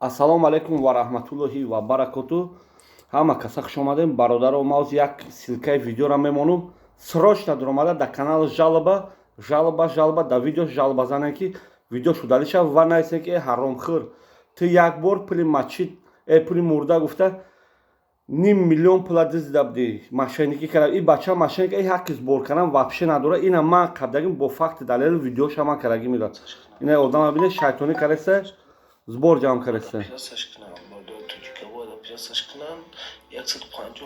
Ассалому алайкум ва раҳматуллоҳи ва баракоту. Ҳама каса хуш омадем. Бародаро, мавзи як ссылка и видеора мемонум. Срочно дуромада дар канал жалоба, жалоба, жалоба, дар видео жалоба занем, ки видео шудалӣ шав ва наисем, ки э ҳаромхӯр, ту як бор пули мачид, э пули мурда гуфта ним миллион пула дизида будӣ, мошенникӣ карда. И бача мошенник, и ҳаққи сбор кардан вообще надора. Ина ман қабдагим бо факти далели видеоша ман кардаги мирад. Ина одама бине, шайтонӣ кардаста, сбор ҷамъ кардаста. Пиёсаш кунам, барои тоҷика бояд пиёсаш кунам, 150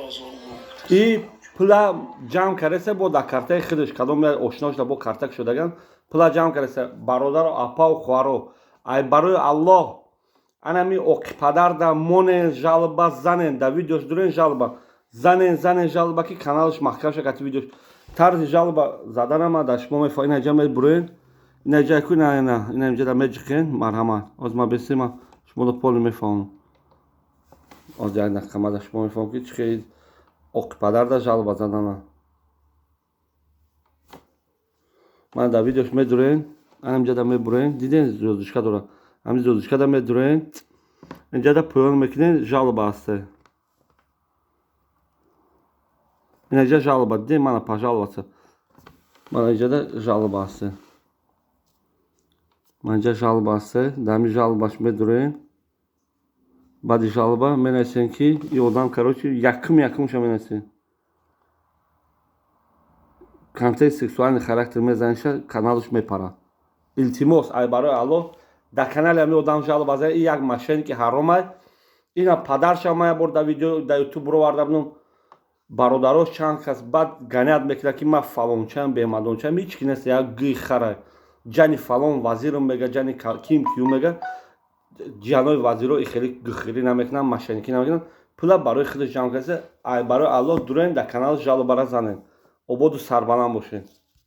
000. И пула ҷамъ кардаста бо дар картаи худаш, кадом ошнош да бо карта кушодаган, пула ҷамъ кардаста. Бародаро, апау, хоҳаро, ай барои Аллоҳ, анами оқипадарда монен, жалоба занен, да видеош дурен, жалоба занен, занен жалоба, ки каналаш маҳкам шакати видеош. Тарзи жалоба заданама дар шумо мефа. Ина ҷа мебуроен, ина ҷа ку, ина ина ина инҷа меҷиқен. Марҳамат, оз ма бесема шумо поле мефаҳмам. Оз як дақиқа ма дар шумо мефаҳмам, ки чӣ хел оқипадарда жалоба задана. Ман дар видеош медурен, ана инҷа да мебурен, диден, звёздочка дора, ҳамин звёздочка да медурен, инҷа да поён мекунен, жалоба ҳасте. Инаҷа жалоба диден, мана пожаловаться, мана инҷа да жалоба ҳасте, мана инҷа жалоба ҳасте. Дар ҳамин жалобаш медурен, баъди жалоба менависем, ки и одам, короче, якум якумша менависем, контент сексуальный характер мезаниша, каналаш мепарад. Илтимос, ай барои Аллоҳ, дар канали ҳамин одам жалоба зан. И як мошенники ҳаромай. Ина падарша ман як бор дар видео дар Ютуб буроварда будам. Бародарош чанд кас баъд ганят мекунад, ки ман фалончаам, бемадончаам. Ҳеч ки нест, як гӯи хара, ҷани фалон вазирам мега, ҷани ким кию мега. Ҷанои вазиро и хеле гӯхирӣ намекунанд, мошенникӣ намекунанд. Пула барои худаш ҷамъ карда. Ай барои Аллоҳ, дурен, дар канал жалобара занен. Ободу сарбаланд бошед.